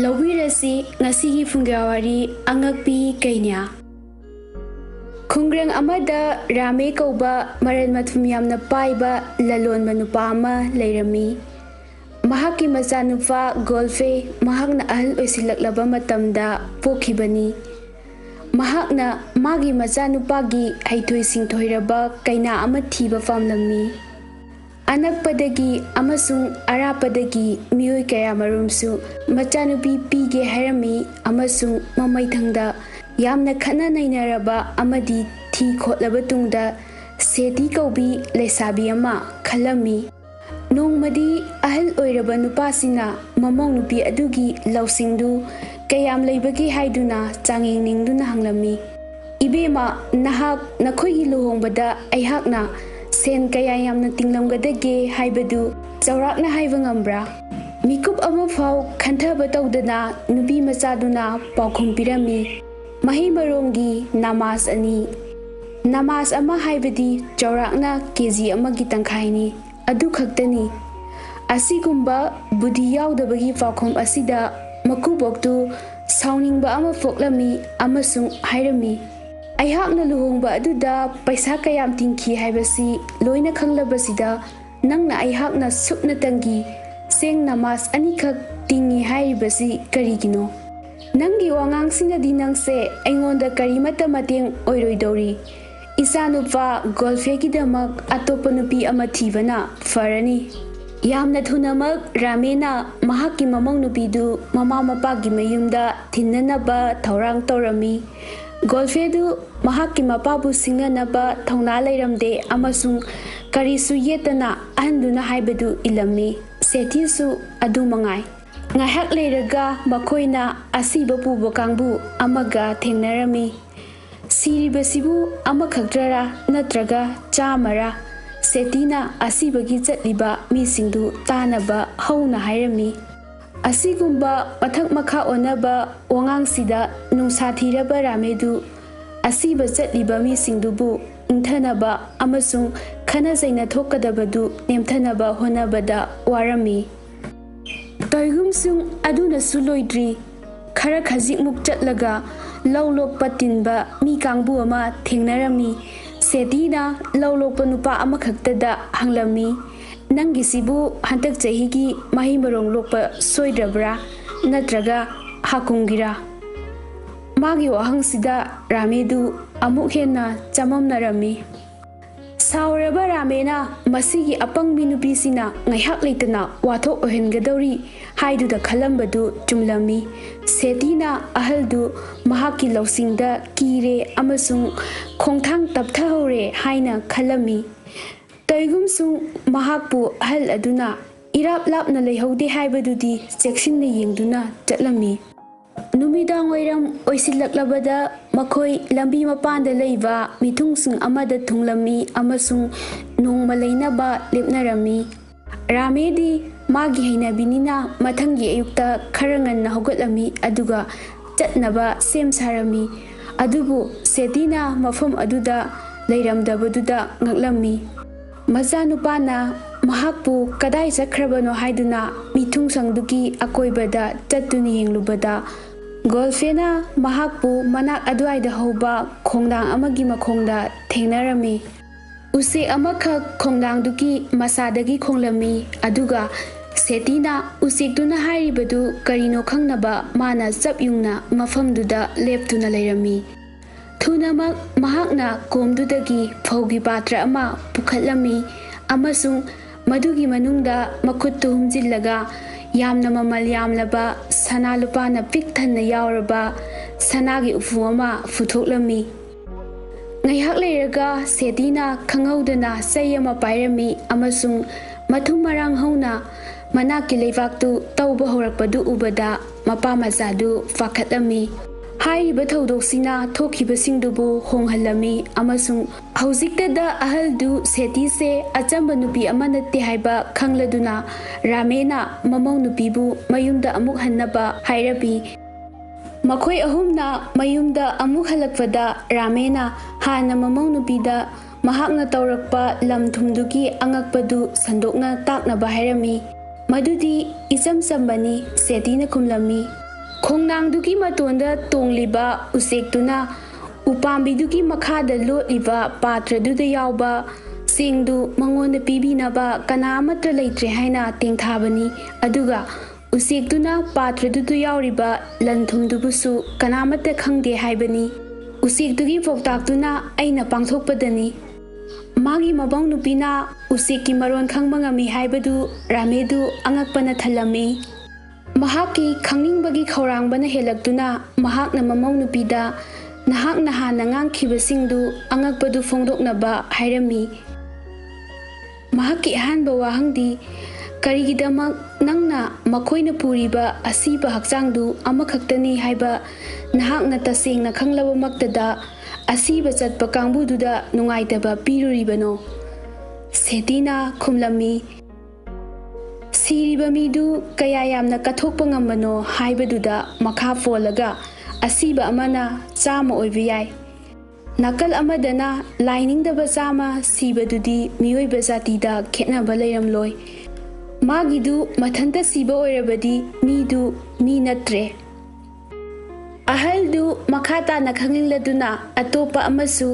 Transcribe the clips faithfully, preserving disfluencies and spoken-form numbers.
ꯂꯧꯕꯤꯔꯁꯤ ꯉꯁꯤꯒꯤ ꯐꯨꯡꯒꯥꯋꯥꯔꯤ ꯑꯉꯛꯄꯤ ꯀꯩꯅ꯭ꯌꯥ꯫ ꯈꯨꯡꯒꯪ ꯑꯃꯗ ꯔꯥꯃꯦ ꯀꯧꯕ ꯃꯔꯟ ꯃꯊꯨꯝ ꯌꯥꯝꯅ ꯄꯥꯏꯕ ꯂꯂꯣꯟꯕ ꯅꯨꯄꯥ ꯑꯃ ꯂꯩꯔꯝꯃꯤ꯫ ꯃꯍꯥꯛꯀꯤ ꯃꯆꯥꯅꯨꯄꯥ ꯒꯣꯜꯐꯦ ꯃꯍꯥꯛꯅ ꯑꯍꯜ ꯑꯣꯏꯁꯤꯜꯂꯛꯂꯕ ꯃꯇꯝꯗ ꯄꯣꯛꯈꯤꯕꯅꯤ꯫ ꯃꯍꯥꯛꯅ ꯃꯥꯒꯤ ꯃꯆꯥꯅꯨꯄꯥꯒꯤ ꯍꯩꯊꯣꯏ ꯁꯤꯡꯊꯣꯏꯔꯕ ꯀꯩꯅꯥ ꯑꯃ ꯊꯤꯕ ꯄꯥꯝꯂꯝꯃꯤ꯫ ꯑꯅꯛꯄꯗꯒꯤ ꯑꯃꯁꯨꯡ ꯑꯔꯥꯞꯄꯗꯒꯤ ꯃꯤꯑꯣꯏ ꯀꯌꯥꯃꯔꯨꯝꯁꯨ ꯃꯆꯥꯅꯨꯄꯤ ꯄꯤꯒꯦ ꯍꯥꯏꯔꯝꯃꯤ ꯑꯃꯁꯨꯡ ꯃꯃꯩꯊꯪꯗ ꯌꯥꯝꯅ ꯈꯠꯅ ꯅꯩꯅꯔꯕ ꯑꯃꯗꯤ ꯊꯤ ꯈꯣꯠꯂꯕ ꯇꯨꯡꯗ ꯁꯦꯇꯤ ꯀꯧꯕꯤ ꯂꯩꯁꯥꯕꯤ ꯑꯃ ꯈꯜꯂꯝꯃꯤ꯫ ꯅꯣꯡꯃꯗꯤ ꯑꯍꯜ ꯑꯣꯏꯔꯕ ꯅꯨꯄꯥꯁꯤꯅ ꯃꯃꯧ ꯅꯨꯄꯤ ꯑꯗꯨꯒꯤ ꯂꯧꯁꯤꯡꯗꯨ ꯀꯌꯥꯝ ꯂꯩꯕꯒꯦ ꯍꯥꯏꯗꯨꯅ ꯆꯥꯡꯌꯦꯡ ꯅꯤꯡꯗꯨꯅ ꯍꯪꯂꯝꯃꯤ꯫ "ꯏꯕꯦꯝꯃ, ꯅꯍꯥꯛ ꯅꯈꯣꯏꯒꯤ ꯂꯨꯍꯣꯡꯕꯗ ꯑꯩꯍꯥꯛꯅ ꯁꯦꯟ ꯀꯌꯥ ꯌꯥꯝꯅ ꯇꯤꯡꯂꯝꯒꯗꯒꯦ ꯍꯥꯏꯕꯗꯨ ꯆꯥꯎꯔꯥꯛꯅ ꯍꯥꯏꯕ ꯉꯝꯕ꯭ꯔꯥ?" ꯃꯤꯀꯨꯞ ꯑꯃꯐꯥꯎ ꯈꯟꯊꯕ ꯇꯧꯗꯅ ꯅꯨꯄꯤ ꯃꯆꯥꯗꯨꯅ ꯄꯥꯎꯈꯨꯝ ꯄꯤꯔꯝꯃꯤ, "ꯃꯍꯩ ꯃꯔꯣꯡꯒꯤ ꯅꯃꯥꯖ ꯑꯅꯤ꯫ ꯅꯃꯥꯖ ꯑꯃ ꯍꯥꯏꯕꯗꯤ ꯆꯥꯎꯔꯥꯛꯅ ꯀꯦ ꯖꯤ ꯑꯃꯒꯤ ꯇꯪꯈꯥꯏꯅꯤ꯫ ꯑꯗꯨ ꯈꯛꯇꯅꯤ꯫" ꯑꯁꯤꯒꯨꯝꯕ ꯕꯨꯙꯤ ꯌꯥꯎꯗꯕꯒꯤ ꯄꯥꯎꯈꯨꯝ ꯑꯁꯤꯗ ꯃꯀꯨꯕꯣꯛꯇꯨ ꯁꯥꯎꯅꯤꯡꯕ ꯑꯃ ꯄꯣꯛꯂꯝꯃꯤ ꯑꯃꯁꯨꯡ ꯍꯥꯏꯔꯝꯃꯤ, "ꯑꯩꯍꯥꯛꯅ ꯂꯨꯍꯣꯡꯕ ꯑꯗꯨꯗ ꯄꯩꯁꯥ ꯀꯌꯥꯝ ꯇꯤꯡꯈꯤ ꯍꯥꯏꯕꯁꯤ ꯂꯣꯏꯅ ꯈꯪꯂꯕꯁꯤꯗ ꯅꯪꯅ ꯑꯩꯍꯥꯛꯅ ꯁꯨꯞꯅꯇꯪꯒꯤ ꯆꯦꯡ ꯅꯃꯥꯖ ꯑꯅꯤꯈꯛ ꯇꯤꯡꯉꯤ ꯍꯥꯏꯔꯤꯕꯁꯤ ꯀꯔꯤꯒꯤꯅꯣ? ꯅꯪꯒꯤ ꯋꯥꯉꯥꯡꯁꯤꯅꯗꯤ ꯅꯪꯁꯦ ꯑꯩꯉꯣꯟꯗ ꯀꯔꯤꯃꯠꯇ ꯃꯇꯦꯡ ꯑꯣꯏꯔꯣꯏꯗꯧꯔꯤ꯫ ꯏꯆꯥꯅꯨꯄꯥ ꯒꯣꯜꯐꯦꯒꯤꯗꯃꯛ ꯑꯇꯣꯞꯄ ꯅꯨꯄꯤ ꯑꯃ ꯊꯤꯕꯅ ꯐꯔꯅꯤ꯫" ꯌꯥꯝꯅ ꯊꯨꯅꯃꯛ ꯔꯥꯃꯦꯅ ꯃꯍꯥꯛꯀꯤ ꯃꯃꯧ ꯅꯨꯄꯤꯗꯨ ꯃꯃꯥ ꯃꯄꯥꯒꯤ ꯃꯌꯨꯝꯗ ꯊꯤꯟꯅꯅꯕ ꯊꯧꯔꯥꯡ ꯇꯧꯔꯝꯃꯤ꯫ ꯒꯣꯜꯐꯦꯗꯨ ꯃꯍꯥꯛꯀꯤ ꯃꯄꯥꯕꯨ ꯁꯤꯡꯅꯅꯕ ꯊꯧꯅꯥ ꯂꯩꯔꯝꯗꯦ ꯑꯃꯁꯨꯡ ꯀꯔꯤꯁꯨ ꯌꯦꯠꯇꯅ ꯑꯍꯟꯗꯨꯅ ꯍꯥꯏꯕꯗꯨ ꯏꯜꯂꯝꯃꯤ꯫ ꯁꯦꯊꯤꯁꯨ ꯑꯗꯨ ꯃꯉꯥꯏ꯫ ꯉꯥꯏꯍꯥꯛ ꯂꯩꯔꯒ ꯃꯈꯣꯏꯅ ꯑꯁꯤꯕ ꯄꯨꯕ ꯀꯥꯡꯕꯨ ꯑꯃꯒ ꯊꯦꯡꯅꯔꯝꯃꯤ꯫ "ꯁꯤꯔꯤꯕꯁꯤꯕꯨ ꯑꯃꯈꯛꯇꯔꯥ ꯅꯠꯇ꯭ꯔꯒ ꯆꯥꯝꯃꯔꯥ?" ꯁꯦꯇꯤꯅ ꯑꯁꯤꯕꯒꯤ ꯆꯠꯂꯤꯕ ꯃꯤꯁꯤꯡꯗꯨ ꯇꯥꯅꯕ ꯍꯧꯅ ꯍꯥꯏꯔꯝꯃꯤ꯫ ꯑꯁꯤꯒꯨꯝꯕ ꯃꯊꯛ ꯃꯈꯥ ꯑꯣꯟꯅꯕ ꯋꯥꯉꯥꯡꯁꯤꯗ ꯅꯨꯡꯁꯥ ꯊꯤꯔꯕ ꯔꯥꯃꯦꯗꯨ ꯑꯁꯤꯕ ꯆꯠꯂꯤꯕ ꯃꯤꯁꯤꯡꯗꯨꯕꯨ ꯏꯪꯊꯅꯕ ꯑꯃꯁꯨꯡ ꯈꯠꯅ ꯆꯩꯅ ꯊꯣꯛꯀꯗꯕꯗꯨ ꯅꯦꯝꯊꯅꯕ ꯍꯣꯠꯅꯕꯗ ꯋꯥꯔꯝꯃꯤ꯫ ꯇꯣꯏꯒꯨꯝꯁꯨꯡ ꯑꯗꯨꯅꯁꯨ ꯂꯣꯏꯗ꯭ꯔꯤ꯫ ꯈꯔ ꯈꯖꯤꯛꯃꯨꯛ ꯆꯠꯂꯒ ꯂꯧ ꯂꯣꯛꯄ ꯇꯤꯟꯕ ꯃꯤ ꯀꯥꯡꯕꯨ ꯑꯃ ꯊꯦꯡꯅꯔꯝꯃꯤ꯫ ꯁꯦꯇꯤꯅ ꯂꯧ ꯂꯣꯛꯄ ꯅꯨꯄꯥ ꯑꯃꯈꯛꯇꯗ ꯍꯪꯂꯝꯃꯤ, "ꯅꯪꯒꯤꯁꯤꯕꯨ ꯍꯟꯗꯛ ꯆꯍꯤꯒꯤ ꯃꯍꯩ ꯃꯔꯣꯡ ꯂꯣꯛꯄ ꯁꯣꯏꯗ꯭ꯔꯕ꯭ꯔꯥ? ꯅꯠꯇ꯭ꯔꯒ ꯍꯥꯀꯨꯝꯒꯤꯔꯥ?" ꯃꯥꯒꯤ ꯋꯥꯍꯪꯁꯤꯗ ꯔꯥꯃꯦꯗꯨ ꯑꯃꯨꯛ ꯍꯦꯟꯅ ꯆꯃꯝꯅꯔꯝꯃꯤ꯫ ꯁꯥꯎꯔꯕ ꯔꯥꯃꯦꯅ ꯃꯁꯤꯒꯤ ꯑꯄꯪꯕꯤ ꯅꯨꯄꯤꯁꯤꯅ ꯉꯥꯏꯍꯥꯛ ꯂꯩꯇꯅ ꯋꯥꯊꯣꯛ ꯑꯣꯏꯍꯟꯒꯗꯧꯔꯤ ꯍꯥꯏꯗꯨꯗ ꯈꯜꯂꯝꯕꯗꯨ ꯆꯨꯝꯂꯝꯃꯤ꯫ ꯁꯦꯇꯤꯅ ꯑꯍꯜꯗꯨ ꯃꯍꯥꯛꯀꯤ ꯂꯧꯁꯤꯡꯗ ꯀꯤꯔꯦ ꯑꯃꯁꯨꯡ ꯈꯣꯡꯊꯥꯡ ꯇꯞꯊꯍꯧꯔꯦ ꯍꯥꯏꯅ ꯈꯜꯂꯝꯃꯤ꯫ ꯇꯣꯏꯒꯨꯝꯁꯨꯡ ꯃꯍꯥꯛꯄꯨ ꯑꯍꯜ ꯑꯗꯨꯅ ꯏꯔꯥꯞ ꯂꯥꯞꯅ ꯂꯩꯍꯧꯗꯦ ꯍꯥꯏꯕꯗꯨꯗꯤ ꯆꯦꯛꯁꯤꯟꯅ ꯌꯦꯡꯗꯨꯅ ꯆꯠꯂꯝꯃꯤ꯫ ꯅꯨꯃꯤꯗꯥꯡ ꯋꯥꯏꯔꯝ ꯑꯣꯏꯁꯤꯜꯂꯛꯂꯕꯗ ꯃꯈꯣꯏ ꯂꯝꯕꯤ ꯃꯄꯥꯟꯗ ꯂꯩꯕ ꯃꯤꯊꯨꯡꯁꯤꯡ ꯑꯃꯗ ꯊꯨꯡꯂꯝꯃꯤ ꯑꯃꯁꯨꯡ ꯅꯣꯡꯃ ꯂꯩꯅꯕ ꯂꯦꯞꯅꯔꯝꯃꯤ꯫ ꯔꯥꯃꯦꯗꯤ ꯃꯥꯒꯤ ꯍꯩꯅꯕꯤꯅꯤꯅ ꯃꯊꯪꯒꯤ ꯑꯌꯨꯛꯇ ꯈꯔ ꯉꯟꯅ ꯍꯧꯒꯠꯂꯝꯃꯤ, ꯑꯗꯨꯒ ꯆꯠꯅꯕ ꯁꯦꯝ ꯁꯥꯔꯝꯃꯤ꯫ ꯑꯗꯨꯕꯨ ꯁꯦꯇꯤꯅ ꯃꯐꯝ ꯑꯗꯨꯗ ꯂꯩꯔꯝꯗꯕꯗꯨꯗ ꯉꯛꯂꯝꯃꯤ꯫ ꯃꯆꯥꯅꯨꯄꯥꯅ ꯃꯍꯥꯛꯄꯨ ꯀꯗꯥꯏ ꯆꯠꯈ꯭ꯔꯕꯅꯣ ꯍꯥꯏꯗꯨꯅ ꯃꯤꯊꯨꯡꯁꯪꯗꯨꯒꯤ ꯑꯀꯣꯏꯕꯗ ꯆꯠꯇꯨꯅ ꯌꯦꯡꯂꯨꯕꯗ, ꯒꯣꯜꯐꯦꯅ ꯃꯍꯥꯛꯄꯨ ꯃꯅꯥꯛ ꯑꯗꯨꯋꯥꯏꯗ ꯍꯧꯕ ꯈꯣꯡꯅꯥꯡ ꯑꯃꯒꯤ ꯃꯈꯣꯡꯗ ꯊꯦꯡꯅꯔꯝꯃꯤ꯫ ꯎꯆꯦꯛ ꯑꯃꯈꯛ ꯈꯣꯡꯅꯥꯡꯗꯨꯒꯤ ꯃꯁꯥꯗꯒꯤ ꯈꯣꯡꯂꯝꯃꯤ, ꯑꯗꯨꯒ ꯁꯦꯇꯤꯅ ꯎꯆꯦꯛꯇꯨꯅ ꯍꯥꯏꯔꯤꯕꯗꯨ ꯀꯔꯤꯅꯣ ꯈꯪꯅꯕ ꯃꯥꯅ ꯆꯞ ꯌꯨꯡꯅ ꯃꯐꯝꯗꯨꯗ ꯂꯦꯞꯇꯨꯅ ꯂꯩꯔꯝꯃꯤ꯫ ꯊꯨꯅꯃꯛ ꯃꯍꯥꯛꯅ ꯀꯣꯝꯗꯨꯗꯒꯤ ꯐꯧꯒꯤ ꯄꯥꯇ꯭ꯔ ꯑꯃ ꯄꯨꯈꯠꯂꯝꯃꯤ ꯑꯃꯁꯨꯡ ꯃꯗꯨꯒꯤ ꯃꯅꯨꯡꯗ ꯃꯈꯨꯠꯇꯨ ꯍꯨꯝꯖꯤꯜꯂꯒ ꯌꯥꯝꯅ ꯃꯃꯜ ꯌꯥꯝꯂꯕ ꯁꯅꯥ ꯂꯨꯄꯥꯅ ꯄꯤꯛ ꯊꯟꯅ ꯌꯥꯎꯔꯕ ꯁꯅꯥꯒꯤ ꯎꯄꯨ ꯑꯃ ꯄꯨꯊꯣꯛꯂꯝꯃꯤ꯫ ꯉꯥꯏꯍꯥꯛ ꯂꯩꯔꯒ ꯁꯦꯇꯤꯅ ꯈꯪꯍꯧꯗꯅ ꯆꯩ ꯑꯃ ꯄꯥꯏꯔꯝꯃꯤ ꯑꯃꯁꯨꯡ ꯃꯊꯨꯝ ꯃꯔꯥꯡ ꯍꯧꯅ ꯃꯅꯥꯛꯀꯤ ꯂꯩꯕꯥꯛꯇꯨ ꯇꯧꯕ ꯍꯧꯔꯛꯄꯗꯨ ꯎꯕꯗ ꯃꯄꯥ ꯃꯆꯥꯗꯨ ꯄꯥꯈꯠꯂꯝꯃꯤ꯫ ꯍꯥꯏꯔꯤꯕ ꯊꯧꯗꯣꯛꯁꯤꯅ ꯊꯣꯛꯈꯤꯕꯁꯤꯡꯗꯨꯕꯨ ꯍꯣꯡꯍꯜꯂꯝꯃꯤ ꯑꯃꯁꯨꯡ ꯍꯧꯖꯤꯛꯇꯗ ꯑꯍꯜꯗꯨ ꯁꯦꯇꯤꯁꯦ ꯑꯆꯝꯕ ꯅꯨꯄꯤ ꯑꯃ ꯅꯠꯇꯦ ꯍꯥꯏꯕ ꯈꯪꯂꯗꯨꯅ ꯔꯥꯃꯦꯅ ꯃꯃꯧ ꯅꯨꯄꯤꯕꯨ ꯃꯌꯨꯝꯗ ꯑꯃꯨꯛ ꯍꯟꯅꯕ ꯍꯥꯏꯔꯝꯃꯤ꯫ ꯃꯈꯣꯏ ꯑꯍꯨꯝꯅ ꯃꯌꯨꯝꯗ ꯑꯃꯨꯛ ꯍꯜꯂꯛꯄꯗ ꯔꯥꯃꯦꯅ ꯍꯥꯟꯅ ꯃꯃꯧ ꯅꯨꯄꯤꯗ ꯃꯍꯥꯛꯅ ꯇꯧꯔꯛꯄ ꯂꯝ ꯊꯨꯝꯗꯨꯒꯤ ꯑꯉꯛꯄꯗꯨ ꯁꯟꯗꯣꯛꯅ ꯇꯥꯛꯅꯕ ꯍꯥꯏꯔꯝꯃꯤ꯫ "ꯃꯗꯨꯗꯤ ꯏꯆꯝ ꯆꯝꯕꯅꯤ," ꯁꯦꯇꯤꯅ ꯈꯨꯝꯂꯝꯃꯤ꯫ ꯈꯣꯡꯅꯥꯡꯗꯨꯒꯤ ꯃꯇꯣꯟꯗ ꯇꯣꯡꯂꯤꯕ ꯎꯆꯦꯛꯇꯨꯅ ꯎꯄꯥꯝꯕꯤꯗꯨꯒꯤ ꯃꯈꯥꯗ ꯂꯣꯠꯂꯤꯕ ꯄꯥꯇ꯭ꯔꯗꯨꯗ ꯌꯥꯎꯕ ꯆꯦꯡꯗꯨ ꯃꯉꯣꯟꯗ ꯄꯤꯕꯤꯅꯕ ꯀꯅꯥ ꯑꯃꯠꯇ ꯂꯩꯇ꯭ꯔꯦ ꯍꯥꯏꯅ ꯇꯦꯡꯊꯥꯕꯅꯤ꯫ ꯑꯗꯨꯒ ꯎꯆꯦꯛꯇꯨꯅ ꯄꯥꯇ꯭ꯔꯗꯨꯗ ꯌꯥꯎꯔꯤꯕ ꯂꯟ ꯊꯨꯝꯗꯨꯕꯨꯁꯨ ꯀꯅꯥꯃꯠꯇ ꯈꯪꯗꯦ ꯍꯥꯏꯕꯅꯤ꯫ ꯎꯆꯦꯛꯇꯨꯒꯤ ꯄꯥꯎꯇꯥꯛꯇꯨꯅ ꯑꯩꯅ ꯄꯥꯡꯊꯣꯛꯄꯗꯅꯤ꯫ ꯃꯥꯒꯤ ꯃꯃꯧ ꯅꯨꯄꯤꯅ ꯎꯆꯦꯛꯀꯤ ꯃꯔꯣꯟ ꯈꯪꯕ ꯉꯝꯃꯤ ꯍꯥꯏꯕꯗꯨ ꯔꯥꯃꯦꯗꯨ ꯑꯉꯛꯄꯅ ꯊꯜꯂꯝꯃꯤ꯫ ꯃꯍꯥꯛꯀꯤ ꯈꯪꯅꯤꯡꯕꯒꯤ ꯈꯧꯔꯥꯡꯕꯅ ꯍꯦꯜꯂꯛꯇꯨꯅ ꯃꯍꯥꯛꯅ ꯃꯃꯧ ꯅꯨꯄꯤꯗ, "ꯅꯍꯥꯛꯅ ꯍꯥꯟꯅ ꯉꯥꯡꯈꯤꯕꯁꯤꯡꯗꯨ ꯑꯉꯛꯄꯗꯨ ꯐꯣꯡꯗꯣꯛꯅꯕ" ꯍꯥꯏꯔꯝꯃꯤ꯫ ꯃꯍꯥꯛꯀꯤ ꯑꯍꯥꯟꯕ ꯋꯥꯍꯪꯗꯤ, "ꯀꯔꯤꯒꯤꯗꯃꯛ ꯅꯪꯅ ꯃꯈꯣꯏꯅ ꯄꯨꯔꯤꯕ ꯑꯁꯤꯕ ꯍꯛꯆꯥꯡꯗꯨ ꯑꯃꯈꯛꯇꯅꯤ ꯍꯥꯏꯕ ꯅꯍꯥꯛꯅ ꯇꯁꯦꯡꯅ ꯈꯪꯂꯕꯃꯛꯇꯗ ꯑꯁꯤꯕ ꯆꯠꯄ ꯀꯥꯡꯕꯨꯗꯨꯗ ꯅꯨꯡꯉꯥꯏꯇꯕ ꯄꯤꯔꯨꯔꯤꯕꯅꯣ?" ꯁꯦꯇꯤꯅ ꯈꯨꯝꯂꯝꯃꯤ, "ꯁꯤꯔꯤꯕ ꯃꯤꯗꯨ ꯀꯌꯥ ꯌꯥꯝꯅ ꯀꯠꯊꯣꯛꯄ ꯉꯝꯕꯅꯣ ꯍꯥꯏꯕꯗꯨꯗ ꯃꯈꯥ ꯄꯣꯜꯂꯒ ꯑꯁꯤꯕ ꯑꯃꯅ ꯆꯥꯝꯃ ꯑꯣꯏꯕ ꯌꯥꯏ꯫ ꯅꯥꯀꯜ ꯑꯃꯗꯅ ꯂꯥꯏꯅꯤꯡꯗꯕ ꯆꯥꯝꯃ ꯁꯤꯕꯗꯨꯗꯤ ꯃꯤꯑꯣꯏꯕ ꯖꯥꯇꯤꯗ ꯈꯦꯠꯅꯕ ꯂꯩꯔꯝꯂꯣꯏ꯫ ꯃꯥꯒꯤꯗꯨ ꯃꯊꯟꯇ ꯁꯤꯕ ꯑꯣꯏꯔꯕꯗꯤ ꯃꯤꯗꯨ ꯃꯤ ꯅꯠꯇ꯭ꯔꯦ꯫" ꯑꯍꯜꯗꯨ ꯃꯈꯥ ꯇꯥꯅ ꯈꯪꯅꯤꯡꯂꯗꯨꯅ ꯑꯇꯣꯞꯄ ꯑꯃꯁꯨ,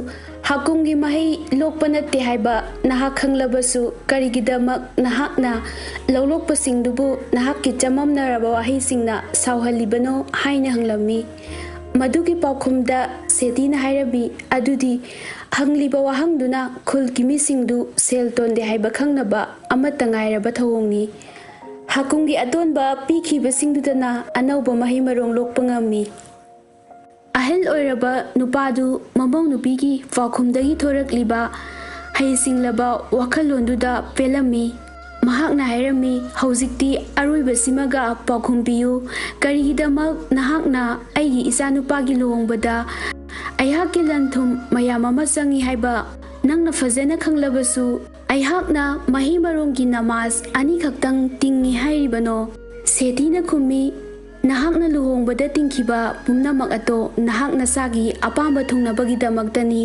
"ꯍꯥꯀꯨꯝꯒꯤ ꯃꯍꯩ ꯂꯣꯛꯄ ꯅꯠꯇꯦ ꯍꯥꯏꯕ ꯅꯍꯥꯛ ꯈꯪꯂꯕꯁꯨ ꯀꯔꯤꯒꯤꯗꯃꯛ ꯅꯍꯥꯛꯅ ꯂꯧꯂꯣꯛꯄꯁꯤꯡꯗꯨꯕꯨ ꯅꯍꯥꯛꯀꯤ ꯆꯃꯝꯅꯔꯕ ꯋꯥꯍꯩꯁꯤꯡꯅ ꯁꯥꯎꯍꯜꯂꯤꯕꯅꯣ?" ꯍꯥꯏꯅ ꯍꯪꯂꯝꯃꯤ꯫ ꯃꯗꯨꯒꯤ ꯄꯥꯎꯈꯨꯝꯗ ꯁꯦꯇꯤꯅ ꯍꯥꯏꯔꯝꯃꯤ, "ꯑꯗꯨꯗꯤ ꯍꯪꯂꯤꯕ ꯋꯥꯍꯪꯗꯨꯅ ꯈꯨꯜꯒꯤ ꯃꯤꯁꯤꯡꯗꯨ ꯁꯦꯜ ꯇꯣꯟꯗꯦ ꯍꯥꯏꯕ ꯈꯪꯅꯕ ꯑꯃꯠꯇ ꯉꯥꯏꯔꯕ ꯊꯧꯑꯣꯡꯅꯤ꯫ ꯍꯥꯀꯨꯝꯒꯤ ꯑꯇꯣꯟꯕ ꯄꯤꯈꯤꯕꯁꯤꯡꯗꯨꯗꯅ ꯑꯅꯧꯕ ꯃꯍꯩ ꯃꯔꯣꯡ ꯂꯣꯛꯄ ꯉꯝꯃꯤ꯫" ꯑꯍꯜ ꯑꯣꯏꯔꯕ ꯅꯨꯄꯥꯗꯨ ꯃꯃꯧ ꯅꯨꯄꯤꯒꯤ ꯄꯥꯎꯈꯨꯝꯗꯒꯤ ꯊꯣꯔꯛꯂꯤꯕ ꯍꯩꯁꯤꯡꯂꯕ ꯋꯥꯈꯜꯂꯣꯟꯗꯨꯗ ꯄꯦꯜꯂꯝꯃꯤ꯫ ꯃꯍꯥꯛꯅ ꯍꯥꯏꯔꯝꯃꯤ, "ꯍꯧꯖꯤꯛꯇꯤ ꯑꯔꯣꯏꯕꯁꯤꯃꯒ ꯄꯥꯎꯈꯨꯝ ꯄꯤꯌꯨ꯫ ꯀꯔꯤꯒꯤꯗꯃꯛ ꯅꯍꯥꯛꯅ ꯑꯩꯒꯤ ꯏꯆꯥꯅꯨꯄꯥꯒꯤ ꯂꯨꯍꯣꯡꯕꯗ ꯑꯩꯍꯥꯛꯀꯤ ꯂꯟ ꯊꯨꯝ ꯃꯌꯥꯝ ꯑꯃ ꯆꯪꯏ ꯍꯥꯏꯕ ꯅꯪꯅ ꯐꯖꯅ ꯈꯪꯂꯕꯁꯨ ꯑꯩꯍꯥꯛꯅ ꯃꯍꯩ ꯃꯔꯣꯡꯒꯤ ꯅꯃꯥꯖ ꯑꯅꯤꯈꯛꯇꯪ ꯇꯤꯡꯏ ꯍꯥꯏꯔꯤꯕꯅꯣ?" ꯁꯦꯇꯤꯅ ꯈꯨꯝꯃꯤ, "ꯅꯍꯥꯛꯅ ꯂꯨꯍꯣꯡꯕꯗ ꯇꯤꯡꯈꯤꯕ ꯄꯨꯝꯅꯃꯛ ꯑꯗꯣ ꯅꯍꯥꯛ ꯅꯁꯥꯒꯤ ꯑꯄꯥꯝꯕ ꯊꯨꯡꯅꯕꯒꯤꯗꯃꯛꯇꯅꯤ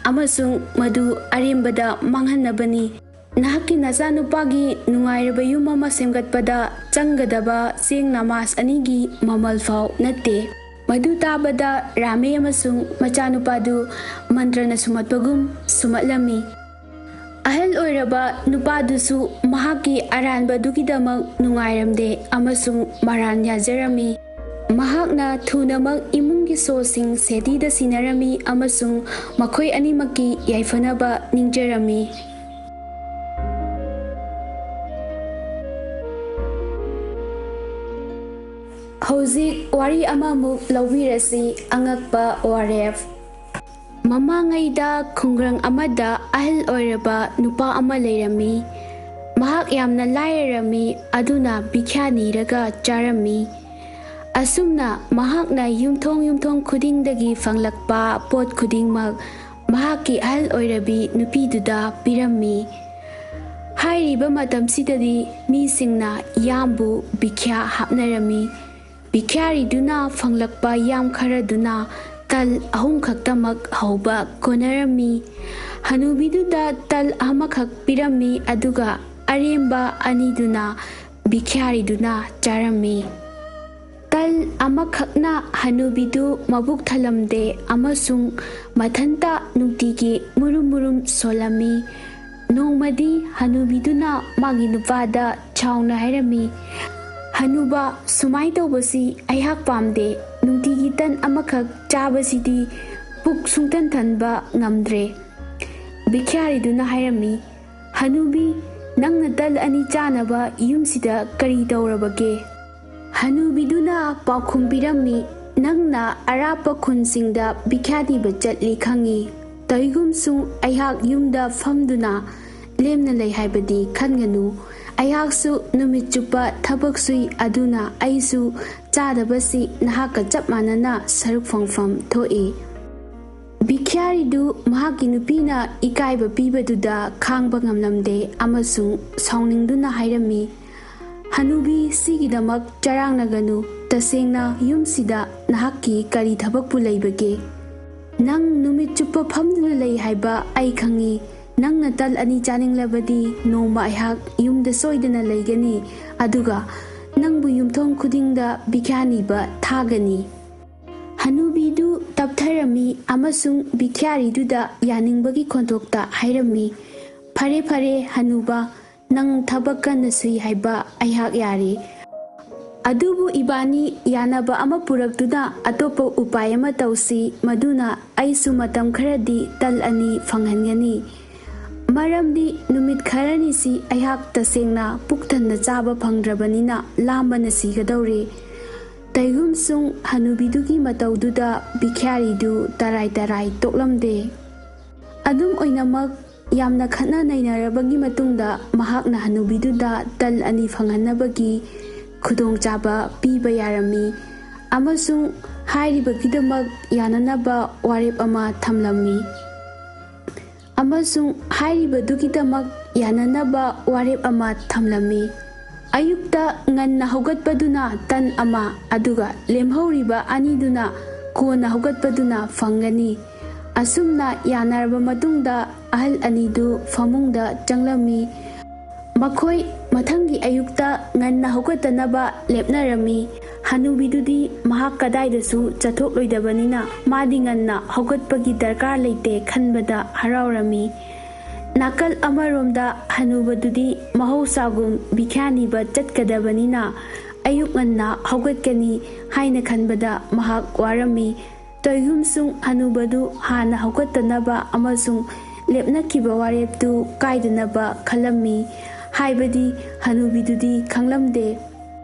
ꯑꯃꯁꯨꯡ ꯃꯗꯨ ꯑꯔꯦꯝꯕꯗ ꯃꯥꯡꯍꯟꯅꯕꯅꯤ꯫" ꯅꯍꯥꯛꯀꯤ ꯅꯆꯥꯅꯨꯄꯥꯒꯤ ꯅꯨꯡꯉꯥꯏꯔꯕ ꯌꯨꯝ ꯑꯃ ꯁꯦꯝꯒꯠꯄꯗ ꯆꯪꯒꯗꯕ ꯆꯦꯡ ꯅꯃꯥꯁ ꯑꯅꯤꯒꯤ ꯃꯃꯜ ꯐꯥꯎ ꯅꯠꯇꯦ꯫ ꯃꯗꯨ ꯇꯥꯕꯗ ꯔꯥꯃꯦ ꯑꯃꯁꯨꯡ ꯃꯆꯥꯅꯨꯄꯥꯗꯨ ꯃꯟꯇ꯭ꯔꯅ ꯁꯨꯝꯍꯠꯄꯒꯨꯝ ꯁꯨꯝꯍꯠꯂꯝꯃꯤ꯫ ꯑꯍꯜ ꯑꯣꯏꯔꯕ ꯅꯨꯄꯥꯗꯨꯁꯨ ꯃꯍꯥꯛꯀꯤ ꯑꯔꯥꯟꯕꯗꯨꯒꯤꯗꯃꯛ ꯅꯨꯡꯉꯥꯏꯔꯝꯗꯦ ꯑꯃꯁꯨꯡ ꯃꯔꯥꯟ ꯌꯥꯖꯔꯝꯃꯤ꯫ ꯃꯍꯥꯛꯅ ꯊꯨꯅꯃꯛ ꯏꯃꯨꯡꯒꯤ ꯁꯣꯁꯤꯡ ꯁꯦꯇꯤꯗ ꯁꯤꯟꯅꯔꯝꯃꯤ ꯑꯃꯁꯨꯡ ꯃꯈꯣꯏ ꯑꯅꯤꯃꯛꯀꯤ ꯌꯥꯏꯐꯅꯕ ꯅꯤꯡꯖꯔꯝꯃꯤ꯫ ꯍꯧꯖꯤꯛ ꯋꯥꯔꯤ ꯑꯃꯃꯨꯛ ꯂꯧꯕꯤꯔꯁꯤ, ꯑꯉꯛꯄ ꯋꯥꯔꯦꯞ꯫ ꯃꯃꯥꯡꯉꯩꯗ ꯈꯨꯡꯒꯪ ꯑꯃꯗ ꯑꯍꯜ ꯑꯣꯏꯔꯕ ꯅꯨꯄꯥ ꯑꯃ ꯂꯩꯔꯝꯃꯤ꯫ ꯃꯍꯥꯛ ꯌꯥꯝꯅ ꯂꯥꯏꯔꯔꯝꯃꯤ, ꯑꯗꯨꯅ ꯚꯤꯈ꯭ꯌꯥ ꯅꯤꯔꯒ ꯆꯥꯔꯝꯃꯤ꯫ ꯑꯁꯨꯝꯅ ꯃꯍꯥꯛꯅ ꯌꯨꯝꯊꯣꯡ ꯌꯨꯝꯊꯣꯡ ꯈꯨꯗꯤꯡꯗꯒꯤ ꯐꯪꯂꯛꯄ ꯄꯣꯠ ꯈꯨꯗꯤꯡꯃꯛ ꯃꯍꯥꯛꯀꯤ ꯑꯍꯜ ꯑꯣꯏꯔꯕꯤ ꯅꯨꯄꯤꯗꯨꯗ ꯄꯤꯔꯝꯃꯤ꯫ ꯍꯥꯏꯔꯤꯕ ꯃꯇꯝꯁꯤꯗꯗꯤ ꯃꯤꯁꯤꯡꯅ ꯌꯥꯝꯕꯨ ꯚꯤꯈ꯭ꯌꯥ ꯍꯥꯞꯅꯔꯝꯃꯤ꯫ ꯚꯤꯈ꯭ꯌꯥꯔꯤꯗꯨꯅ ꯐꯪꯂꯛꯄ ꯌꯥꯝ ꯈꯔꯗꯨꯅ ꯇꯜ ꯑꯍꯨꯝ ꯈꯛꯇꯃꯛ ꯍꯧꯕ ꯀꯣꯟꯅꯔꯝꯃꯤ꯫ ꯍꯅꯨꯕꯤꯗꯨꯗ ꯇꯜ ꯑꯃꯈꯛ ꯄꯤꯔꯝꯃꯤ, ꯑꯗꯨꯒ ꯑꯔꯦꯝꯕ ꯑꯅꯤꯗꯨꯅ ꯚꯤꯈ꯭ꯌꯥꯔꯤꯗꯨꯅ ꯆꯥꯔꯝꯃꯤ꯫ ꯇꯜ ꯑꯃꯈꯛꯅ ꯍꯅꯨꯕꯤꯗꯨ ꯃꯕꯨꯛ ꯊꯜꯂꯝꯗꯦ ꯑꯃꯁꯨꯡ ꯃꯊꯟꯇ ꯅꯨꯡꯇꯤꯒꯤ ꯃꯨꯔꯨꯝ ꯃꯨꯔꯨꯝ ꯁꯣꯜꯂꯝꯃꯤ꯫ ꯅꯣꯡꯃꯗꯤ ꯍꯅꯨꯕꯤꯗꯨꯅ ꯃꯥꯒꯤ ꯅꯨꯄꯥꯗ ꯁꯥꯎꯅ ꯍꯥꯏꯔꯝꯃꯤ, "ꯍꯅꯨꯕ, ꯁꯨꯃꯥꯏ ꯇꯧꯕꯁꯤ ꯑꯩꯍꯥꯛ ꯄꯥꯝꯗꯦ꯫ ꯅꯨꯡꯇꯤꯒꯤ ꯇꯟ ꯑꯃꯈꯛ ꯆꯥꯕꯁꯤꯗꯤ ꯄꯨꯛ ꯁꯨꯡꯊꯟ ꯊꯟꯕ ꯉꯝꯗ꯭ꯔꯦ꯫" ꯚꯤꯈ꯭ꯌꯥꯔꯤꯗꯨꯅ ꯍꯥꯏꯔꯝꯃꯤ, "ꯍꯅꯨꯕꯤ, ꯅꯪꯅ ꯇꯜ ꯑꯅꯤ ꯆꯥꯅꯕ ꯌꯨꯝꯁꯤꯗ ꯀꯔꯤ ꯇꯧꯔꯕꯒꯦ?" ꯍꯅꯨꯕꯤꯗꯨꯅ ꯄꯥꯎꯈꯨꯝ ꯄꯤꯔꯝꯃꯤ, "ꯅꯪꯅ ꯑꯔꯥꯞꯄ ꯈꯨꯟꯁꯤꯡꯗ ꯚꯤꯈ꯭ꯌꯥ ꯊꯤꯕ ꯆꯠꯂꯤ ꯈꯪꯉꯤ꯫ ꯇꯧꯏꯒꯨꯝꯁꯨꯡ ꯑꯩꯍꯥꯛ ꯌꯨꯝꯗ ꯐꯝꯗꯨꯅ ꯂꯦꯝꯅ ꯂꯩ ꯍꯥꯏꯕꯗꯤ ꯈꯟꯒꯅꯨ꯫ ꯑꯩꯍꯥꯛꯁꯨ ꯅꯨꯃꯤꯠ ꯆꯨꯞꯄ ꯊꯕꯛ ꯁꯨꯏ, ꯑꯗꯨꯅ ꯑꯩꯁꯨ ꯆꯥꯗꯕꯁꯤ ꯅꯍꯥꯛꯀ ꯆꯞ ꯃꯥꯟꯅꯅ ꯁꯔꯨꯛ ꯐꯪꯐꯝ ꯊꯣꯛꯏ꯫" ꯚꯤꯈ꯭ꯌꯥꯔꯤꯗꯨ ꯃꯍꯥꯛꯀꯤ ꯅꯨꯄꯤꯅ ꯏꯀꯥꯏꯕ ꯄꯤꯕꯗꯨꯗ ꯈꯥꯡꯕ ꯉꯝꯂꯝꯗꯦ ꯑꯃꯁꯨꯡ ꯁꯥꯎꯅꯤꯡꯗꯨꯅ ꯍꯥꯏꯔꯝꯃꯤ, "ꯍꯅꯨꯕꯤ, ꯁꯤꯒꯤꯗꯃꯛ ꯆꯔꯥꯡꯅꯒꯅꯨ꯫ ꯇꯁꯦꯡꯅ ꯌꯨꯝꯁꯤꯗ ꯅꯍꯥꯛꯀꯤ ꯀꯔꯤ ꯊꯕꯛꯄꯨ ꯂꯩꯕꯒꯦ? ꯅꯪ ꯅꯨꯃꯤꯠ ꯆꯨꯞꯄ ꯐꯝꯗꯨꯅ ꯂꯩ ꯍꯥꯏꯕ ꯑꯩ ꯈꯪꯏ꯫ "ꯅꯪꯅ ꯇꯜ ꯑꯅꯤ ꯆꯥꯅꯤꯡꯂꯕꯗꯤ ꯅꯣꯡꯃ ꯑꯩꯍꯥꯛ ꯌꯨꯝꯗ ꯁꯣꯏꯗꯅ ꯂꯩꯒꯅꯤ, ꯑꯗꯨꯒ ꯅꯪꯕꯨ ꯌꯨꯝꯊꯣꯡ ꯈꯨꯗꯤꯡꯗ ꯕꯤꯈ꯭ꯌꯥ ꯅꯤꯕ ꯊꯥꯒꯅꯤ꯫" ꯍꯅꯨꯕꯤꯗꯨ ꯇꯞꯊꯔꯝꯃꯤ ꯑꯃꯁꯨꯡ ꯕꯤꯈ꯭ꯌꯥꯔꯤꯗꯨꯗ ꯌꯥꯅꯤꯡꯕꯒꯤ ꯈꯣꯟꯊꯣꯛꯇ ꯍꯥꯏꯔꯝꯃꯤ, "ꯐꯔꯦ, ꯐꯔꯦ, ꯍꯅꯨꯕ, ꯅꯪ ꯊꯕꯛ ꯀꯟꯅ ꯁꯨꯏ ꯍꯥꯏꯕ ꯑꯩꯍꯥꯛ ꯌꯥꯔꯦ꯫ ꯑꯗꯨꯕꯨ ꯏꯕꯥꯅꯤ ꯌꯥꯅꯕ ꯑꯃ ꯄꯨꯔꯛꯇꯨꯅ ꯑꯇꯣꯞꯄ ꯎꯄꯥꯏ ꯑꯃ ꯇꯧꯁꯤ, ꯃꯗꯨꯅ ꯑꯩꯁꯨ ꯃꯇꯝ ꯈꯔꯗꯤ ꯇꯜ ꯑꯅꯤ ꯐꯪꯍꯟꯒꯅꯤ꯫ ꯃꯔꯝꯗꯤ ꯅꯨꯃꯤꯠ ꯈꯔꯅꯤꯁꯤ ꯑꯩꯍꯥꯛ ꯇꯁꯦꯡꯅ ꯄꯨꯛ ꯊꯟꯅ ꯆꯥꯕ ꯐꯪꯗ꯭ꯔꯕꯅꯤꯅ ꯂꯥꯝꯕꯅ ꯁꯤꯒꯗꯧꯔꯦ꯫" ꯇꯩꯒꯨꯝꯁꯨꯡ ꯍꯅꯨꯕꯤꯗꯨꯒꯤ ꯃꯇꯧꯗꯨꯗ ꯕꯤꯈ꯭ꯌꯥꯔꯤꯗꯨ ꯇꯔꯥꯏ ꯇꯔꯥꯏ ꯇꯣꯛꯂꯝꯗꯦ꯫ ꯑꯗꯨꯝ ꯑꯣꯏꯅꯃꯛ, ꯌꯥꯝꯅ ꯈꯠꯅ ꯅꯩꯅꯔꯕꯒꯤ ꯃꯇꯨꯡꯗ ꯃꯍꯥꯛꯅ ꯍꯅꯨꯕꯤꯗꯨꯗ ꯇꯜ ꯑꯅꯤ ꯐꯪꯍꯟꯅꯕꯒꯤ ꯈꯨꯗꯣꯡꯆꯥꯕ ꯄꯤꯕ ꯌꯥꯔꯝꯃꯤ ꯑꯃꯁꯨꯡ ꯍꯥꯏꯔꯤꯕꯒꯤꯗꯃꯛ ꯌꯥꯅꯅꯕ ꯋꯥꯔꯦꯞ ꯑꯃ ꯊꯝꯂꯝꯃꯤ꯫ ꯑꯃꯁꯨꯡ ꯍꯥꯏꯔꯤꯕꯗꯨꯒꯤꯗꯃꯛ ꯌꯥꯅꯅꯕ ꯋꯥꯔꯦꯞ ꯑꯃ ꯊꯝꯂꯝꯃꯤ꯫ ꯑꯌꯨꯛꯇ ꯉꯟꯅ ꯍꯧꯒꯠꯄꯗꯨꯅ ꯇꯟ ꯑꯃ, ꯑꯗꯨꯒ ꯂꯦꯝꯍꯧꯔꯤꯕ ꯑꯅꯤꯗꯨꯅ ꯀꯣꯟꯅ ꯍꯧꯒꯠꯄꯗꯨꯅ ꯐꯪꯒꯅꯤ꯫ ꯑꯁꯨꯝꯅ ꯌꯥꯅꯔꯕ ꯃꯇꯨꯡꯗ ꯑꯍꯜ ꯑꯅꯤꯗꯨ ꯐꯃꯨꯡꯗ ꯆꯪꯂꯝꯃꯤ꯫ ꯃꯈꯣꯏ ꯃꯊꯪꯒꯤ ꯑꯌꯨꯛꯇ ꯉꯟꯅ ꯍꯧꯒꯠꯇꯅꯕ ꯂꯦꯞꯅꯔꯝꯃꯤ꯫ ꯍꯅꯨꯕꯤꯗꯨꯗꯤ ꯃꯍꯥꯛ ꯀꯗꯥꯏꯗꯁꯨ ꯆꯠꯊꯣꯛꯂꯣꯏꯗꯕꯅꯤꯅ ꯃꯥꯗꯤ ꯉꯟꯅ ꯍꯧꯒꯠꯄꯒꯤ ꯗꯔꯀꯥꯔ ꯂꯩꯇꯦ ꯈꯟꯕꯗ ꯍꯔꯥꯎꯔꯝꯃꯤ꯫ ꯅꯥꯀꯜ ꯑꯃꯔꯣꯝꯗ ꯍꯅꯨꯕꯗꯨꯗꯤ ꯃꯍꯧꯁꯥꯒꯨꯝ ꯕꯤꯈ꯭ꯌꯥ ꯅꯤꯕ ꯆꯠꯀꯗꯕꯅꯤꯅ ꯑꯌꯨꯛ ꯉꯟꯅ ꯍꯧꯒꯠꯀꯅꯤ ꯍꯥꯏꯅ ꯈꯟꯕꯗ ꯃꯍꯥꯛ ꯋꯥꯔꯝꯃꯤ꯫ ꯇꯣꯏꯒꯨꯝꯁꯨꯡ ꯍꯅꯨꯕꯗꯨ ꯍꯥꯟꯅ ꯍꯧꯒꯠꯇꯅꯕ ꯑꯃꯁꯨꯡ ꯂꯦꯞꯅꯈꯤꯕ ꯋꯥꯔꯦꯞꯇꯨ ꯀꯥꯏꯗꯅꯕ ꯈꯜꯂꯝꯃꯤ ꯍꯥꯏꯕꯗꯤ ꯍꯅꯨꯕꯤꯗꯨꯗꯤ ꯈꯪꯂꯝꯗꯦ꯫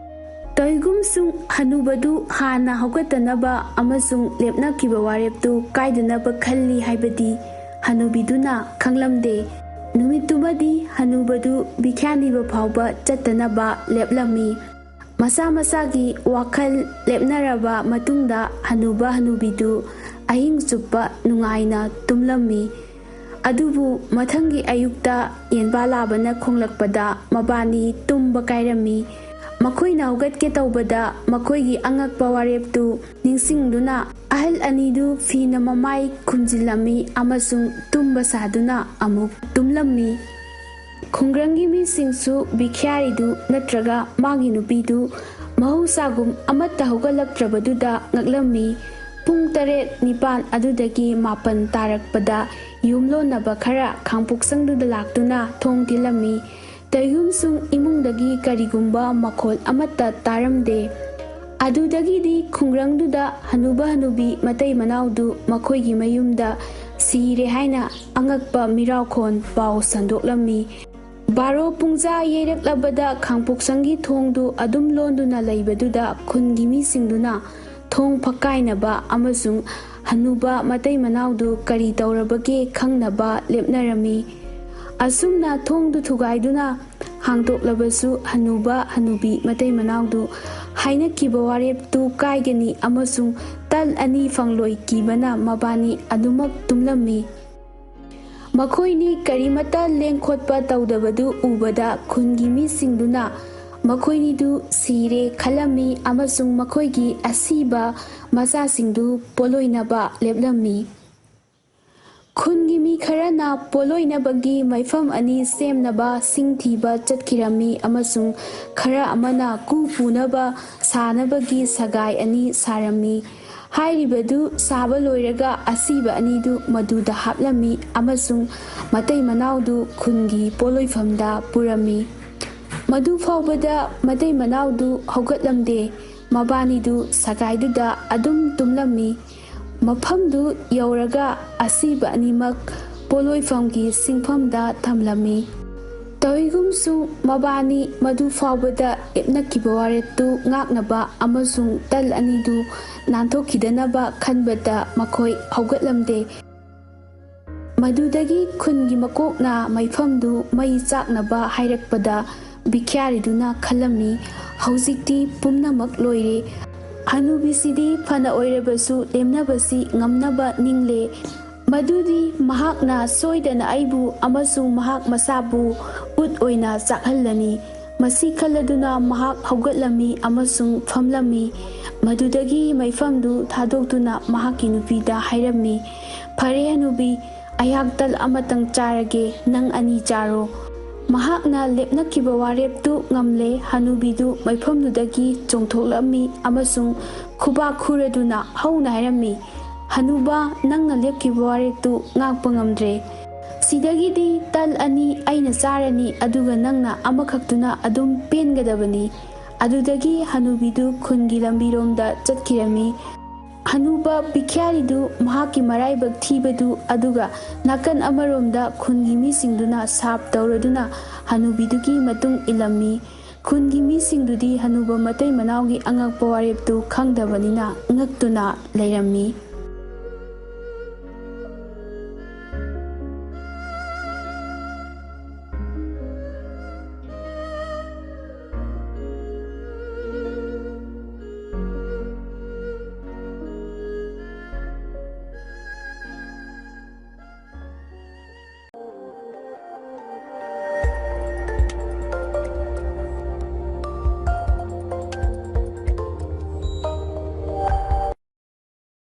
ꯇꯣꯏꯒꯨꯝꯁꯨꯡ ꯍꯅꯨꯕꯗꯨ ꯍꯥꯟꯅ ꯍꯧꯒꯠꯇꯅꯕ ꯑꯃꯁꯨꯡ ꯂꯦꯞꯅꯈꯤꯕ ꯋꯥꯔꯦꯞꯇꯨ ꯀꯥꯏꯗꯅꯕ ꯈꯜꯂꯤ ꯍꯥꯏꯕꯗꯤ ꯍꯅꯨꯕꯤꯗꯨꯅ ꯈꯪꯂꯝꯗꯦ꯫ ꯅꯨꯃꯤꯠꯇꯨꯃꯗꯤ ꯍꯅꯨꯕꯗꯨ ꯕꯤꯈ꯭ꯌꯥ ꯅꯤꯕ ꯐꯥꯎꯕ ꯆꯠꯇꯅꯕ ꯂꯦꯞꯂꯝꯃꯤ꯫ ꯃꯁꯥ ꯃꯁꯥꯒꯤ ꯋꯥꯈꯜ ꯂꯦꯞꯅꯔꯕ ꯃꯇꯨꯡꯗ ꯍꯅꯨꯕ ꯍꯅꯨꯕꯤꯗꯨ ꯑꯍꯤꯡ ꯆꯨꯞꯄ ꯅꯨꯡꯉꯥꯏꯅ ꯇꯨꯝꯂꯝꯃꯤ꯫ ꯑꯗꯨꯕꯨ ꯃꯊꯪꯒꯤ ꯑꯌꯨꯛꯇ ꯌꯦꯟꯕꯥ ꯂꯥꯕꯅ ꯈꯣꯡꯂꯛꯄꯗ ꯃꯕꯥꯅꯤ ꯇꯨꯝꯕ ꯀꯥꯏꯔꯝꯃꯤ꯫ ꯃꯈꯣꯏꯅ ꯍꯧꯒꯠꯀꯦ ꯇꯧꯕꯗ ꯃꯈꯣꯏꯒꯤ ꯑꯉꯛꯄ ꯋꯥꯔꯦꯞꯇꯨ ꯅꯤꯡꯁꯤꯡꯗꯨꯅ ꯑꯍꯜ ꯑꯅꯤꯗꯨ ꯐꯤꯅ ꯃꯃꯥꯏ ꯈꯨꯝꯖꯤꯜꯂꯝꯃꯤ ꯑꯃꯁꯨꯡ ꯇꯨꯝꯕ ꯁꯥꯗꯨꯅ ꯑꯃꯨꯛ ꯇꯨꯝꯂꯝꯃꯤ꯫ ꯈꯨꯡꯒꯪꯒꯤ ꯃꯤꯁꯤꯡꯁꯨ ꯚꯤꯈ꯭ꯌꯥꯔꯤꯗꯨ ꯅꯠꯇ꯭ꯔꯒ ꯃꯥꯒꯤ ꯅꯨꯄꯤꯗꯨ ꯃꯍꯧꯁꯥꯒꯨꯝ ꯑꯃꯠꯇ ꯍꯧꯒꯠꯂꯛꯇ꯭ꯔꯕꯗꯨꯗ ꯉꯛꯂꯝꯃꯤ꯫ ꯄꯨꯡ ꯇꯔꯦꯠ, ꯅꯤꯄꯥꯟ ꯑꯗꯨꯗꯒꯤ ꯃꯥꯄꯟ ꯇꯥꯔꯛꯄꯗ ꯌꯨꯝꯂꯣꯟꯅꯕ ꯈꯔ ꯈꯥꯡꯄꯣꯛꯁꯪꯗꯨꯗ ꯂꯥꯛꯇꯨꯅ ꯊꯣꯡ ꯊꯤꯜꯂꯝꯃꯤ꯫ ꯇꯩꯍꯨꯝꯁꯨꯡ ꯏꯃꯨꯡꯗꯒꯤ ꯀꯔꯤꯒꯨꯝꯕ ꯃꯈꯣꯜ ꯑꯃꯠꯇ ꯇꯥꯔꯝꯗꯦ꯫ ꯑꯗꯨꯗꯒꯤꯗꯤ ꯈꯨꯡꯒꯪꯗꯨꯗ ꯍꯅꯨꯕ ꯍꯅꯨꯕꯤ ꯃꯇꯩ ꯃꯅꯥꯎꯗꯨ ꯃꯈꯣꯏꯒꯤ ꯃꯌꯨꯝꯗ ꯁꯤꯔꯦ ꯍꯥꯏꯅ ꯑꯉꯛꯄ ꯃꯤꯔꯥꯎꯈꯣꯟ ꯄꯥꯎ ꯁꯟꯗꯣꯛꯂꯝꯃꯤ꯫ ꯕꯥꯔꯣ ꯄꯨꯡꯖꯥ ꯌꯩꯔꯛꯂꯕꯗ ꯈꯥꯡꯄꯣꯛꯁꯪꯒꯤ ꯊꯣꯡꯗꯨ ꯑꯗꯨꯝ ꯂꯣꯟꯗꯨꯅ ꯂꯩꯕꯗꯨꯗ ꯈꯨꯟꯒꯤ ꯃꯤꯁꯤꯡꯗꯨꯅ ꯊꯣꯡ ꯐꯛꯀꯥꯏꯅꯕ ꯑꯃꯁꯨꯡ ꯍꯅꯨꯕ ꯃꯇꯩ ꯃꯅꯥꯎꯗꯨ ꯀꯔꯤ ꯇꯧꯔꯕꯒꯦ ꯈꯪꯅꯕ ꯂꯦꯞꯅꯔꯝꯃꯤ꯫ ꯑꯁꯨꯝꯅ ꯊꯣꯡꯗꯨ ꯊꯨꯒꯥꯏꯗꯨꯅ ꯍꯥꯡꯗꯣꯛꯂꯕꯁꯨ ꯍꯅꯨꯕ ꯍꯅꯨꯕꯤ ꯃꯇꯩ ꯃꯅꯥꯎꯗꯨ ꯍꯥꯏꯅꯈꯤꯕ ꯋꯥꯔꯦꯞꯇꯨ ꯀꯥꯏꯒꯅꯤ ꯑꯃꯁꯨꯡ ꯇꯜ ꯑꯅꯤ ꯐꯪꯂꯣꯏ ꯀꯤꯕꯅ ꯃꯕꯥꯅꯤ ꯑꯗꯨꯃꯛ ꯇꯨꯝꯂꯝꯃꯤ꯫ ꯃꯈꯣꯏꯅꯤ ꯀꯔꯤꯃꯠꯇ ꯂꯦꯡꯈꯣꯠꯄ ꯇꯧꯗꯕꯗꯨ ꯎꯕꯗ ꯈꯨꯟꯒꯤ ꯃꯤꯁꯤꯡꯗꯨꯅ ꯃꯈꯣꯏꯅꯤꯗꯨ ꯁꯤꯔꯦ ꯈꯜꯂꯝꯃꯤ ꯑꯃꯁꯨꯡ ꯃꯈꯣꯏꯒꯤ ꯑꯁꯤꯕ ꯃꯆꯥꯁꯤꯡꯗꯨ ꯄꯣꯠꯂꯣꯏꯅꯕ ꯂꯦꯞꯂꯝꯃꯤ꯫ ꯈꯨꯟꯒꯤ ꯃꯤ ꯈꯔꯅ ꯄꯣꯠꯂꯣꯏꯅꯕꯒꯤ ꯃꯩꯐꯝ ꯑꯅꯤ ꯁꯦꯝꯅꯕ ꯁꯤꯡ ꯊꯤꯕ ꯆꯠꯈꯤꯔꯝꯃꯤ ꯑꯃꯁꯨꯡ ꯈꯔ ꯑꯃꯅ ꯀꯨ ꯄꯨꯅꯕ ꯁꯥꯅꯕꯒꯤ ꯁꯒꯥꯏ ꯑꯅꯤ ꯁꯥꯔꯝꯃꯤ꯫ ꯍꯥꯏꯔꯤꯕꯗꯨ ꯁꯥꯕ ꯂꯣꯏꯔꯒ ꯑꯁꯤꯕ ꯑꯅꯤꯗꯨ ꯃꯗꯨꯗ ꯍꯥꯞꯂꯝꯃꯤ ꯑꯃꯁꯨꯡ ꯃꯇꯩ ꯃꯅꯥꯎꯗꯨ ꯈꯨꯟꯒꯤ ꯄꯣꯠꯂꯣꯏꯐꯝꯗ ꯄꯨꯔꯝꯃꯤ꯫ ꯃꯗꯨ ꯐꯥꯎꯕꯗ ꯃꯇꯩ ꯃꯅꯥꯎꯗꯨ ꯍꯧꯒꯠꯂꯝꯗꯦ꯫ ꯃꯕꯥꯅꯤꯗꯨ ꯁꯒꯥꯏꯗꯨꯗ ꯑꯗꯨꯝ ꯇꯨꯝꯂꯝꯃꯤ꯫ ꯃꯐꯝꯗꯨ ꯌꯧꯔꯒ ꯑꯁꯤꯕ ꯑꯅꯤꯃꯛ ꯄꯣꯠꯂꯣꯏꯐꯝꯒꯤ ꯁꯤꯡꯐꯝꯗ ꯊꯝꯂꯝꯃꯤ꯫ ꯇꯧꯏꯒꯨꯝꯁꯨ ꯃꯕꯥꯅꯤ ꯃꯗꯨ ꯐꯥꯎꯕꯗ ꯂꯦꯞꯅꯈꯤꯕ ꯋꯥꯔꯦꯞꯇꯨ ꯉꯥꯛꯅꯕ ꯑꯃꯁꯨꯡ ꯇꯜ ꯑꯅꯤꯗꯨ ꯅꯥꯟꯊꯣꯛꯈꯤꯗꯅꯕ ꯈꯟꯕꯗ ꯃꯈꯣꯏ ꯍꯧꯒꯠꯂꯝꯗꯦ꯫ ꯃꯗꯨꯗꯒꯤ ꯈꯨꯟꯒꯤ ꯃꯀꯣꯛꯅ ꯃꯩꯐꯝꯗꯨ ꯃꯩ ꯆꯥꯛꯅꯕ ꯍꯥꯏꯔꯛꯄꯗ ꯚꯤꯈ꯭ꯌꯥꯔꯤꯗꯨꯅ ꯈꯜꯂꯝꯃꯤ, "ꯍꯧꯖꯤꯛꯇꯤ ꯄꯨꯝꯅꯃꯛ ꯂꯣꯏꯔꯦ꯫ ꯍꯅꯨꯕꯤꯁꯤꯗꯤ ꯐꯅ ꯑꯣꯏꯔꯕꯁꯨ ꯂꯦꯝꯅꯕꯁꯤ ꯉꯝꯅꯕ ꯅꯤꯡꯂꯦ꯫ ꯃꯗꯨꯗꯤ ꯃꯍꯥꯛꯅ ꯁꯣꯏꯗꯅ ꯑꯩꯕꯨ ꯑꯃꯁꯨꯡ ꯃꯍꯥꯛ ꯃꯁꯥꯕꯨ ꯎꯠ ꯑꯣꯏꯅ ꯆꯥꯛꯍꯜꯂꯅꯤ꯫ ꯃꯁꯤ ꯈꯜꯂꯗꯨꯅ ꯃꯍꯥꯛ ꯍꯧꯒꯠꯂꯝꯃꯤ ꯑꯃꯁꯨꯡ ꯐꯝꯂꯝꯃꯤ꯫ ꯃꯗꯨꯗꯒꯤ ꯃꯩꯐꯝꯗꯨ ꯊꯥꯗꯣꯛꯇꯨꯅ ꯃꯍꯥꯛꯀꯤ ꯅꯨꯄꯤꯗ ꯍꯥꯏꯔꯝꯃꯤ, "ꯐꯔꯦ ꯍꯅꯨꯕꯤ, ꯑꯩꯍꯥꯛ ꯇꯜ ꯑꯃꯇꯪ ꯆꯥꯔꯒꯦ, ꯅꯪ ꯑꯅꯤ ꯆꯥꯔꯣ"꯫ ꯃꯍꯥꯛꯅ ꯂꯦꯞꯅꯈꯤꯕ ꯋꯥꯔꯦꯞꯇꯨ ꯉꯝꯂꯦ꯫ ꯍꯅꯨꯕꯤꯗꯨ ꯃꯩꯐꯝꯗꯨꯗꯒꯤ ꯆꯣꯡꯊꯣꯛꯂꯝꯃꯤ ꯑꯃꯁꯨꯡ ꯈꯨꯕꯥꯛ ꯈꯨꯔꯗꯨꯅ ꯍꯧꯅ ꯍꯥꯏꯔꯝꯃꯤ, "ꯍꯅꯨꯕ, ꯅꯪꯅ ꯂꯦꯞꯈꯤꯕ ꯋꯥꯔꯦꯞꯇꯨ ꯉꯥꯛꯄ ꯉꯝꯗ꯭ꯔꯦ꯫ ꯁꯤꯗꯒꯤꯗꯤ ꯇꯜ ꯑꯅꯤ ꯑꯩꯅ ꯆꯥꯔꯅꯤ, ꯑꯗꯨꯒ ꯅꯪꯅ ꯑꯃꯈꯛꯇꯨꯅ ꯑꯗꯨꯝ ꯄꯦꯟꯒꯗꯕꯅꯤ"꯫ ꯑꯗꯨꯗꯒꯤ ꯍꯅꯨꯕꯤꯗꯨ ꯈꯨꯟꯒꯤ ꯂꯝꯕꯤꯔꯣꯝꯗ ꯆꯠꯈꯤꯔꯝꯃꯤ꯫ ꯍꯅꯨꯕ ꯄꯤꯈ꯭ꯌꯥꯔꯤꯗꯨ ꯃꯍꯥꯛꯀꯤ ꯃꯔꯥꯏꯕꯛ ꯊꯤꯕꯗꯨ, ꯑꯗꯨꯒ ꯅꯥꯀꯟ ꯑꯃꯔꯣꯝꯗ ꯈꯨꯟꯒꯤ ꯃꯤꯁꯤꯡꯗꯨꯅ ꯁꯥꯞ ꯇꯧꯔꯗꯨꯅ ꯍꯅꯨꯕꯤꯗꯨꯒꯤ ꯃꯇꯨꯡ ꯏꯜꯂꯝꯃꯤ꯫ ꯈꯨꯟꯒꯤ ꯃꯤꯁꯤꯡꯗꯨꯗꯤ ꯍꯅꯨꯕ ꯃꯇꯩ ꯃꯅꯥꯎꯒꯤ ꯑꯉꯛꯄ ꯋꯥꯔꯦꯞꯇꯨ ꯈꯪꯗꯕꯅꯤꯅ ꯉꯛꯇꯨꯅ ꯂꯩꯔꯝꯃꯤ꯫